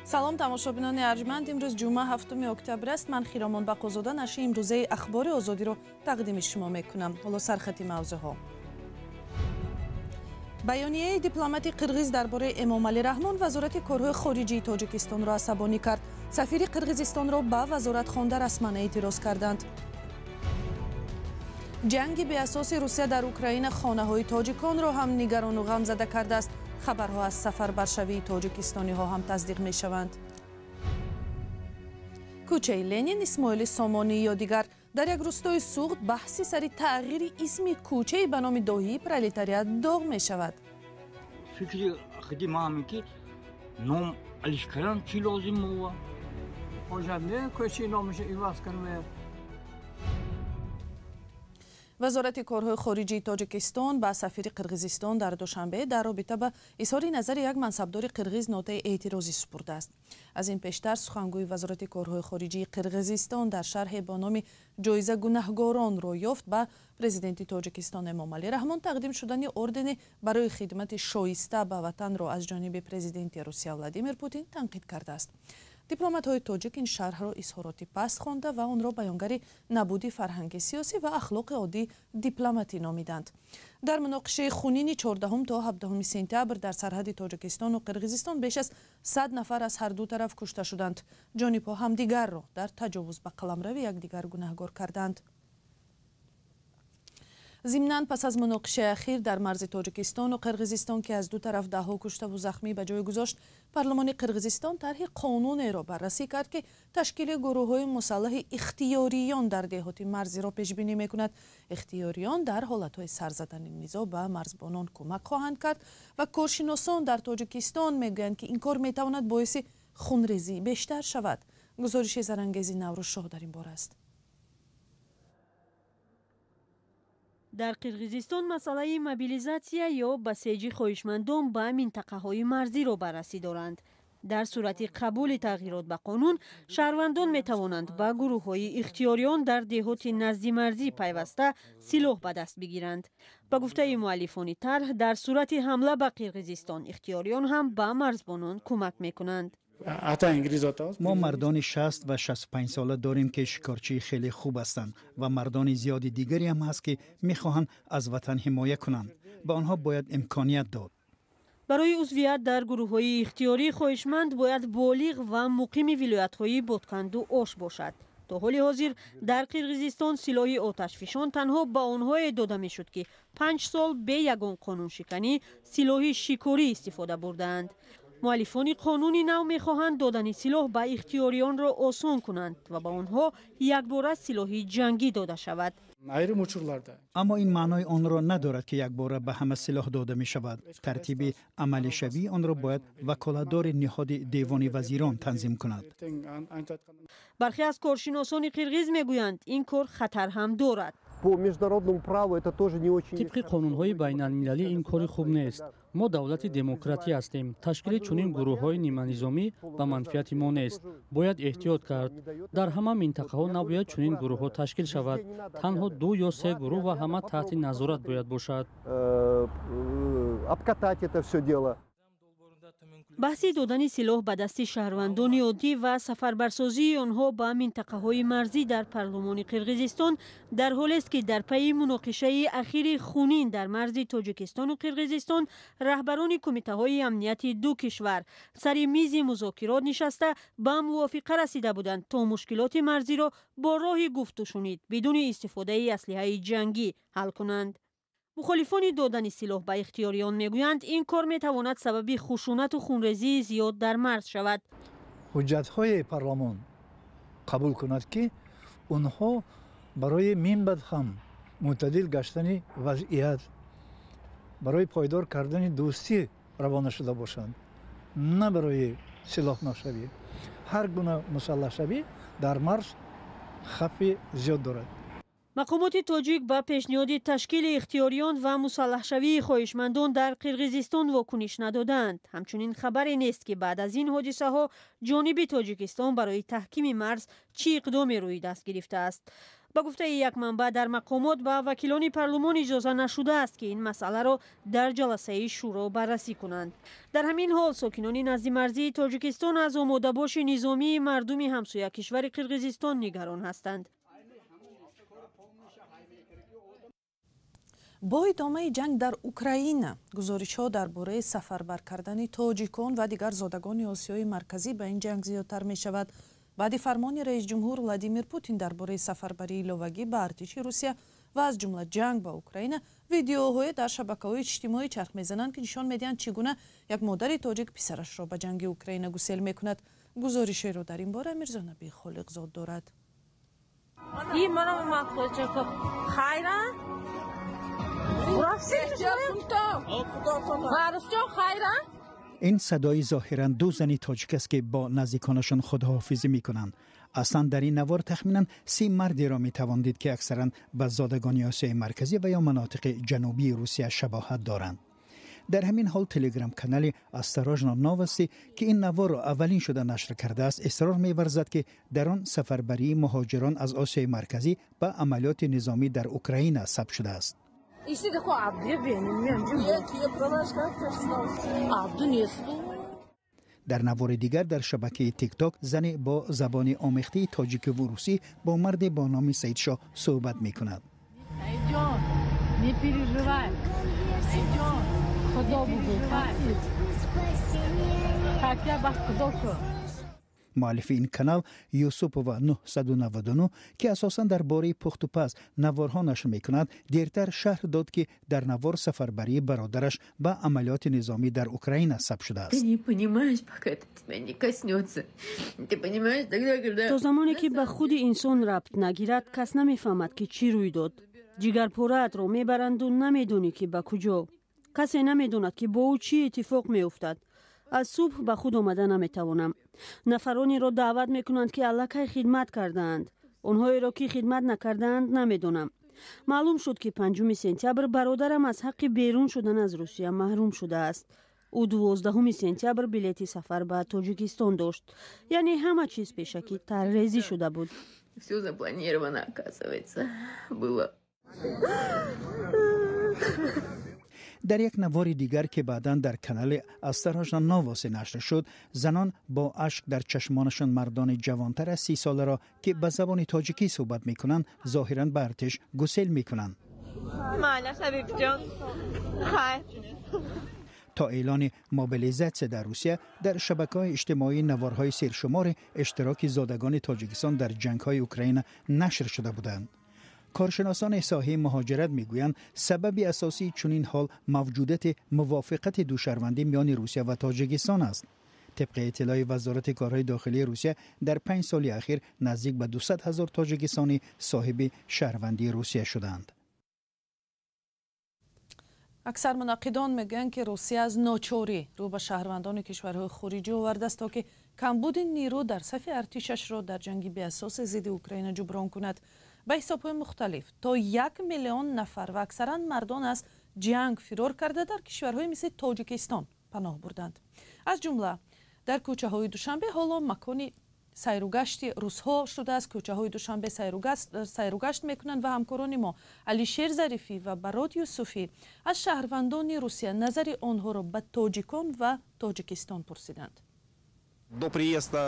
Салом тамошобинони арҷманд. Имрӯз ҷумъа 7 октябр аст. Ман Хиромон Бақозода нашри имрӯзаи Ахбори Озодиро тақдими шумо мекунам. Ҳоло сархати мавзӯъҳо. Баёнияи дипломати қирғиз дар бораи Эмомалӣ Раҳмон вазорати корҳои хориҷии Тоҷикистонро асабонӣ кард. Сафири Қирғизистонро ба вазоратхонда расман эътироз карданд. Ҷанги беасоси Русия дар Украина хонаҳои тоҷиконро ҳам нигарону ғамзада кардааст. Хабарҳо аз сафарбаршавии тоҷикистониҳо ҳам тасдиқ мешаванд. Кӯчаи Ленин, Исмоили Сомонӣ ё дигар. Дар як рӯстои Суғд баҳси сари тағйири исми кӯчаи ба номи доҳии пролетариат доғ мешавад. Фикри худи ман ҳамин ки ном алиш кардан чӣ лозим мова? Кӯчаи номашо иваз карда. Вазорати корҳои хориҷии Тоҷикистон ба сафири Қирғизистон дар Душанбе дар робита ба изҳори назари як мансабдори қирғиз нотаи эътирозӣ супурдааст. Аз ин пештар сухангӯи Вазорати корҳои хориҷии Қирғизистон дар шарҳе бо номи ҷоиза гунаҳгоронро ёфт ба президенти Тоҷикистон Эмомалӣ Раҳмон тақдим шудани ордени барои хидмати шоиста ба ватанро аз ҷониби президенти Русия Владимир Путин танқид кардааст. Дипломатҳои тоҷик ин шарҳро изҳороти паст хонда ва онро баёнгари набуди фарҳанги сиёсӣ ва ахлоқи оддии дипломатӣ номиданд. Дар муноқишаи хунини 14 то 17 сентябр дар сарҳади Тоҷикистону Қирғизистон беш аз 100 нафар аз ҳар ду тараф кушта шуданд. Ҷонибҳо ҳамдигарро дар таҷовуз ба қаламрави якдигар гунаҳгор карданд. Зимнан пас аз муноқишаи ахир дар марзи Тоҷикистону Қирғизистон, ки аз ду тараф даҳҳо куштаву захмӣ ба ҷой гузошт, парлумони Қирғизистон тарҳи қонунеро баррасӣ кард, ки ташкили гурӯҳҳои мусаллаҳи ихтиёриён дар деҳоти марзиро пешбинӣ мекунад. Ихтиёриён дар ҳолатҳои сар задани низоъ ба марзбонон кӯмак хоҳанд кард ва коршиносон дар Тоҷикистон мегӯянд, ки ин кор метавонад боиси хунрезии бештар шавад. Гузориши Зарангези Наврӯзшоҳ дар ин бора аст. Дар Қирғизистон масъалаи мобилизатсия ё басеҷи хоҳишмандон ба минтақаҳои марзиро баррасӣ доранд. Дар сурати қабули тағйирот ба қонун, шаҳрвандон метавонанд ба гурӯҳҳои ихтиёриён дар деҳоти назди марзӣ пайваста силоҳ ба даст бигиранд. Ба гуфтаи муаллифони тарҳ, дар сурати ҳамла ба Қирғизистон ихтиёриён ҳам ба марзбонон кӯмак мекунанд. Мо мардони 60 ва 65 сола дорем, ки шикорчии хеле хуб ҳастанд ва мардони зиёди дигаре ҳам ҳаст, ки мехоҳанд аз ватан ҳимоя кунанд. Ба онҳо бояд имконият дод. Барои узвият дар гурӯҳҳои ихтиёрӣ хоҳишманд бояд болиғ ва муқими вилоятҳои Ботканду Ош бошад. То ҳоли ҳозир дар Қирғизистон силоҳи оташфишон танҳо ба онҳое дода мешуд, ки 5 сол бе ягон қонуншиканӣ силоҳи шикорӣ истифода бурдаанд. Муаллифони қонуни нав мехоҳанд додани силоҳ ба ихтиёриёнро осон кунанд ва ба онҳо якбора силоҳи ҷангӣ дода шавад. Аммо ин маънои онро надорад, ки якбора ба ҳама силоҳ дода мешавад. Тартиби амалишавии онро бояд ваколатдори ниҳоди Девони вазирон танзим кунад. Бархе аз коршиносони қирғиз мегӯянд, ин кор хатар ҳам дорад. Тибқи қонунҳои байналмилалӣ ин кори хуб нест. Мо давлати демократӣ ҳастем. Ташкили чунин гурӯҳҳои ниманизомӣ ба манфиати мо нест. Бояд эҳтиёт кард. Дар ҳама минтақаҳо набояд чунин гурӯҳҳо ташкил шавад. Танҳо 2 ё 3 гурӯҳ ва ҳама таҳти назорат бояд бошад. Баҳси додани силоҳ ба дасти шаҳрвандони оддӣ ва сафарбарсозии онҳо ба минтақаҳои марзӣ дар парлумони Қирғизистон дар ҳолест, ки дар пайи муноқишаи ахири хунин дар марзи Тоҷикистону Қирғизистон раҳбарони кумитаҳои амнияти ду кишвар сари мизи музокирот нишаста ба мувофиқа расида буданд, то мушкилоти марзиро бо роҳи гуфтушунид бидуни истифодаи аслиҳаи ҷангӣ ҳал кунанд. Мухолифони додани силоҳ ба ихтиёриён мегӯянд, ин кор метавонад сабаби хушунату хунрезии зиёд дар марз шавад. Ҳуҷҷатҳои парлумон қабул кунад, ки онҳо барои минбаъд ҳам мӯътадил гаштани вазъият, барои пойдор кардани дӯстӣ равона шуда бошанд, на барои силоҳношавӣ. Ҳар гуна мусаллаҳшавӣ дар марз хавфи зиёд дорад. Мақомоти тоҷик ба пешниҳоди ташкили ихтиёриён ва мусаллаҳшавии хоҳишмандон дар Қирғизистон вокуниш надодаанд. Ҳамчунин хабаре нест, ки баъд аз ин ҳодисаҳо ҷониби Тоҷикистон барои таҳкими марз чӣ иқдоме рӯи даст гирифтааст. Ба гуфтаи як манбаъ дар мақомот, ба вакилони парлумон иҷоза нашудааст, ки ин масъаларо дар ҷаласаи шӯро баррасӣ кунанд. Дар ҳамин ҳол сокинони наздимарзии Тоҷикистон аз омодабоши низомии мардуми ҳамсоя кишвари Қирғизистон нигарон ҳастанд. Бо идомаи ҷанг дар Украина, гузоришҳо дар бораи сафарбар кардани тоҷикон ва дигар зодагони Осиёи Марказӣ ба ин ҷанг зиёдтар мешавад. Баъди фармони раисҷумҳур Владимир Путин дар бораи сафарбарии иловагӣ ба артиши Русия ва аз ҷумла ҷанг ба Украина, видеоҳое дар шабакаҳои иҷтимоӣ чарх мезананд, ки нишон медиҳанд, чӣ гуна як модари тоҷик писарашро ба ҷанги Украина гусел мекунад. Гузоришеро дар ин бора Мирзонаби Холиқзод дорад. Ин садои зоҳиран ду зани тоҷик аст, ки бо наздиконашон худоҳофизӣ мекунанд. Аслан дар ин навор тахминан 30 мардеро метавон дид, ки аксаран ба зодагони Осиёи Марказӣ ва ё манотиқи ҷанубии Русия шабоҳат доранд. Дар ҳамин ҳол телеграм-канали «Осторожно новости», ки ин наворро аввалин шуда нашр кардааст, исрор меварзад, ки дар он сафарбарии муҳоҷирон аз Осиёи Марказӣ ба амалиёти низомӣ дар Украина сабт шудааст. Дар навори дигар дар шабакаи Тикток зане бо забони омехтаи тоҷикиву русӣ бо марде бо номи Саидшоҳ суҳбат мекунад. Муаллифи ин канал Юсупова 999, ки асосан дар бораи пухтупаз наворҳо нашр мекунад, дертар шарҳ дод, ки дар навор сафарбарии бародараш ба амалиёти низомӣ дар Украина сабт шудааст. То замоне ки ба худи инсон рабт нагирад, кас намефаҳмад, ки чӣ рӯй дод. Ҷигарпораатро мебаранду намедонӣ, ки ба куҷо. Касе намедонад, ки бо ӯ чӣ иттифоқ меуфтад. Аз субҳ ба худ омада наметавонам. Нафаронеро даъват мекунанд, ки аллакай хидмат кардаанд. Онҳоеро, ки хидмат накардаанд, намедонам. Маълум шуд, ки 5 сентябр бародарам аз ҳаққи берун шудан аз Русия маҳрум шудааст. Ӯ 12 сентябр билети сафар ба Тоҷикистон дошт. Яъне ҳама чиз пешакӣ таррезӣ шуда буд. Всё запланировано, оказывается, было. Дар як навори дигар, ки баъдан дар канали «Осторожно новости» нашр шуд, занон бо ашк дар чашмонашон мардони ҷавонтар аз 30 соларо, ки ба забони тоҷикӣ суҳбат мекунанд, зоҳиран ба артиш гусел мекунанд. То эълони мобилизатсия дар Русия дар шабакаҳои иҷтимоӣ наворҳои сершумори иштироки зодагони Тоҷикистон дар ҷангҳои Украина нашр шуда буданд. Коршиносони соҳаи муҳоҷират мегӯянд, сабаби асосии чунин ҳол мавҷудияти мувофиқати душарвандӣ миёни Русия ва Тоҷикистон аст. Тибқи иттилои Вазорати корҳои дохилии Русия, дар 5 соли ахир наздик ба 200 ҳазор тоҷикистонӣ соҳиби шаҳрвандии Русия шуданд. Аксар мунаққидон мегӯянд, ки Русия аз ночорӣ рӯ ба шаҳрвандони кишварҳои хориҷӣ овардааст, то ки камбуди нирӯ дар сафи артишашро дар ҷанги беасоси зидди Украина ҷуброн кунад. Ба ҳисобҳои мухталиф то 1 миллион нафар ва аксаран мардон аз ҷанг фирор карда дар кишварҳои мисли Тоҷикистон паноҳ бурданд. Аз ҷумла дар кӯчаҳои Душанбе ҳоло макони сайругашти русҳо шудааст. Кӯчаҳои Душанбе сайругашт мекунанд ва ҳамкорони мо Алишер Зарифӣ ва Барод Юсуфӣ аз шаҳрвандони Русия назари онҳоро ба тоҷикон ва Тоҷикистон пурсиданд. До приезда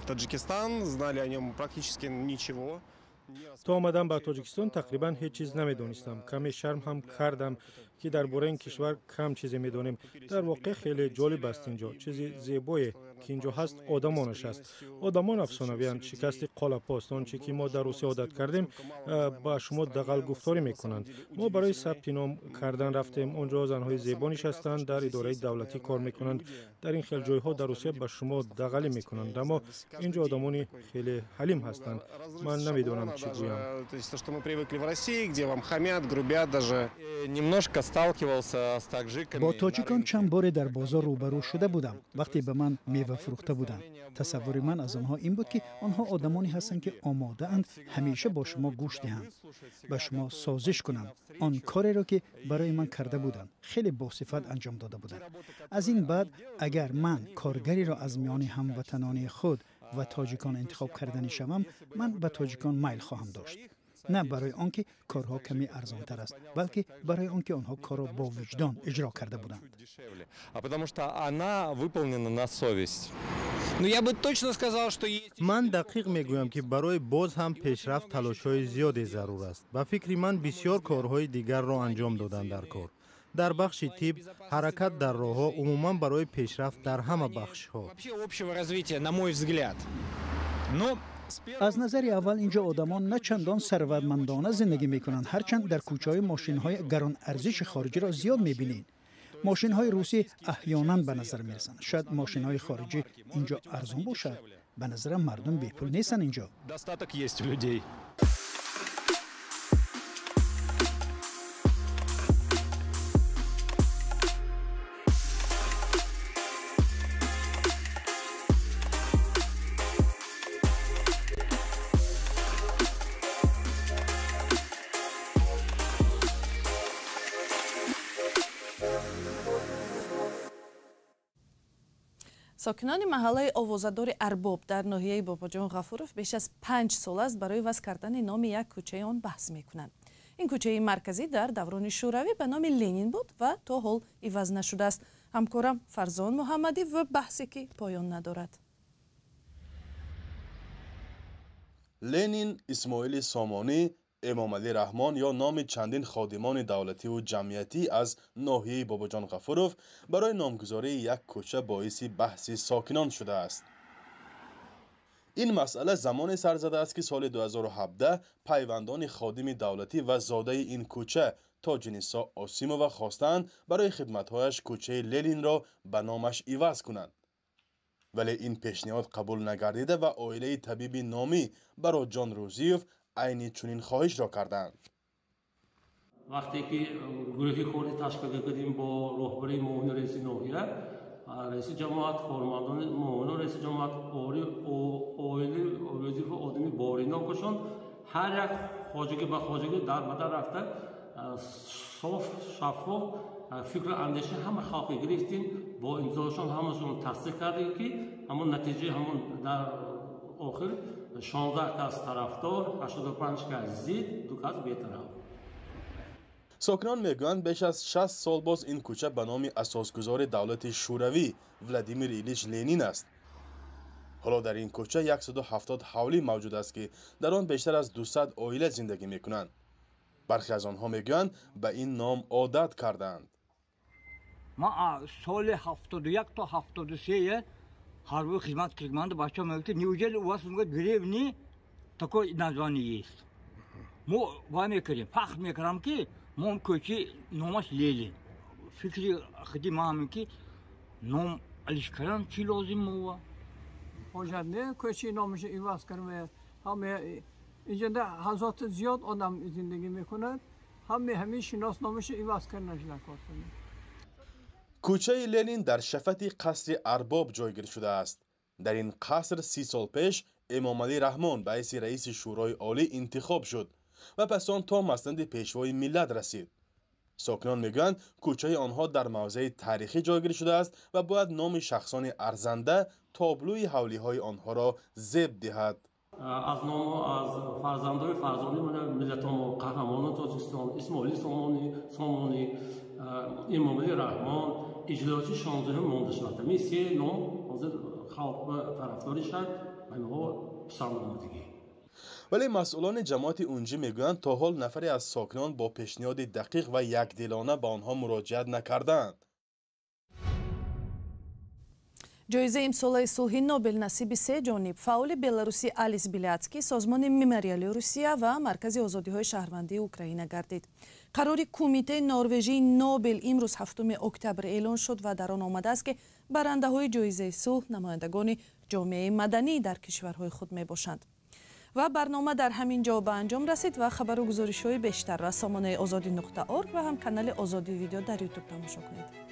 в Таджикистан знали о нем практически ничего. То омадан ба Тоҷикистон тақрибан ҳеҷ чиз намедонистам. Каме шарм ҳам кардам, ки дар бораи ин кишвар кам чизе медонем. Дар воқеъ хеле ҷолиб аст инҷо. Чизи зебое, ки инҷо ҳаст, одамонаш аст. Одамон афсонавианд. Шикасти қолабҳост. Он чӣ ки мо дар Русия одат кардем, ба шумо дағалгуфторӣ мекунанд. Мо барои сабти ном кардан рафтем. Он ҷо занҳои зебо нишастанд, дар идораи давлатӣ кор мекунанд. Дар ин хел ҷойҳо дар Русия ба шумо дағалӣ мекунанд, аммо инҷо одамони хеле ҳалим ҳастанд. Ман намедонам чӣ гӯям. То, что мы привыкли в России, где вам хамят, грубят даже. Немножко сталкивался с таджиками. Бо тоҷикон чанд боре дар бозор рӯбарӯ шуда будам, вақте ба ман мева фурӯхта буданд. Тасаввури ман аз онҳо ин буд, ки онҳо одамоне ҳастанд, ки омодаанд ҳамеша бо шумо гӯш диҳанд, ба шумо созиш кунанд. Он кореро, ки барои ман карда буданд, хеле босифат анҷом дода буданд. Аз ин баъд агар ман коргареро аз миёни ҳамватанони худ ва тоҷикон интихоб карданӣ шавам, ман ба тоҷикон майл хоҳам дошт. На барои он ки корҳо каме арзонтар аст, балки барои он ки онҳо корро бо виҷдон иҷро карда буданд. А потому что она выполнена на совесть. Ман дақиқ мегӯям, ки барои боз ҳам пешрафт талошҳои зиёде зарур аст. Ба фикри ман, бисёр корҳои дигарро анҷом додан дар кор, дар бахши тиб, ҳаракат дар роҳҳо, умуман барои пешрафт дар ҳама бахшҳо. Аз назари аввал инҷо одамон на чандон сарватмандона зиндагӣ мекунанд, ҳарчанд дар кӯчаҳои мошинҳои гаронарзиши хориҷиро зиёд мебинед. Мошинҳои русӣ аҳёнан ба назар мерасанд. Шояд мошинҳои хориҷӣ инҷо арзон бошад. Ба назарам, мардум бепул нестанд инҷо. Достаток есть у людей. Сокинони маҳаллаи овозадори Арбоб дар ноҳияи Бобоҷон Ғафуров беш аз 5 сол аст барои иваз кардани номи як кӯчаи он баҳс мекунанд. Ин кӯчаи марказӣ дар даврони Шӯравӣ ба номи Ленин буд ва то ҳол иваз нашудааст. Ҳамкорам Фарзон Муҳаммадӣ ва баҳсе, ки поён надорад. Ленин, Исмоили Сомонӣ, Эмомалӣ Раҳмон ё номи чандин ходимони давлативу ҷамъиятӣ аз ноҳияи Бобоҷон Ғафуров барои номгузории як кӯча боиси баҳси сокинон шудааст. Ин масъала замоне сар задааст, ки соли 2017 пайвандони ходими давлатӣ ва зодаи ин кӯча Тоҷинисо Осимова хостаанд барои хидматҳояш кӯчаи Ленинро ба номаш иваз кунанд, вале ин пешниҳод қабул нагардида ва оилаи табиби номӣ Баротҷон Рӯзиев айни чунин хоҳишро карданд. Вақте ки гурӯҳи корӣ ташкил кардем бо роҳбарии муовини раиси ноҳия, раиси ҷамоат, кормандони муовини раиси ҷамоат, оили Рӯзиев, одами боринокашон, ҳар як хоҷагӣ ба хоҷагӣ дар ба дар рафта, соф шаффоф фикру андешаи ҳама халқе гирифтем, бо имзошон ҳамашон тасдиқ кардем, ки ҳамон натиҷаи ҳамон дар охир 16 кас тарафдор, 85 кас зид, 2 кас бетараф. Сокинон мегӯянд, беш аз 60 сол боз ин кӯча ба номи асосгузори давлати Шӯравӣ Владимир Илич Ленин аст. Ҳоло дар ин кӯча 170 ҳавлӣ мавҷуд аст, ки дар он бештар аз 200 оила зиндагӣ мекунанд. Бархе аз онҳо мегӯянд, ба ин ном одат кардаанд. Ман соли 71 то 73 ҳарбӣ хизмат кардам. Бачаҳо мегуфт: «Неужели у вас в деревне такое название есть?» Мо вай мекардем, фахр мекардам, ки мо кӯчи номаш Ленин. Фикри худи ман ҳамин, ки ном алиш кардан чӣ лозим мова? Ҳоҷат не кӯчи номаша иваз карда. Ҳаме инҷода ҳазорти зиёд одам зиндагӣ мекунад, ҳаме ҳамин шиносномаша иваз карданаш накор. Кӯчаи Ленин дар шафати қасри Арбоб ҷойгир шудааст. Дар ин қаср 30 сол пеш Эмомалӣ Раҳмон ба ҳайси раиси Шӯрои Олӣ интихоб шуд ва пас он то маснади пешвои миллат расид. Сокинон мегӯянд, кӯчаи онҳо дар мавзеи таърихӣ ҷойгир шудааст ва бояд номи шахсони арзанда тоблӯи ҳавлиҳои онҳоро зеб диҳад. Аз ному аз фарзандои фарзони миллатомо, қаҳрамонони Тоҷикистон Исмоили Сомонӣ, Эмомалӣ Раҳмон, иҷлосии 16-ум монда шуд. Ҳамин се ном ҳозир халқ тарафдори шуд ва инҳо писанд омадагӣ. Вале масъулони ҷамоати Унҷӣ мегӯянд, то ҳол нафаре аз сокинон бо пешниҳоди дақиқ ва якдилона ба онҳо муроҷиат накардаанд. Ҷоизаи имсолаи сулҳи Нобел насиби се ҷониб: фаъоли беларусӣ Алис Беляцкий, созмони Мемориали Русия ва Маркази озодиҳои шаҳрвандии Украина гардид. Қарори Кумитаи норвежии Нобел имрӯз, 7 октябр, эълон шуд ва дар он омадааст, ки барандаҳои ҷоизаи сулҳ намояндагони ҷомеаи маданӣ дар кишварҳои худ мебошанд. Ва барнома дар ҳамин ҷо ба анҷом расид ва хабару гузоришҳои бештарро аз сомонаи озодӣ.орг ва ҳам канали Озодӣ Видео дар Ютуб тамошо кунед.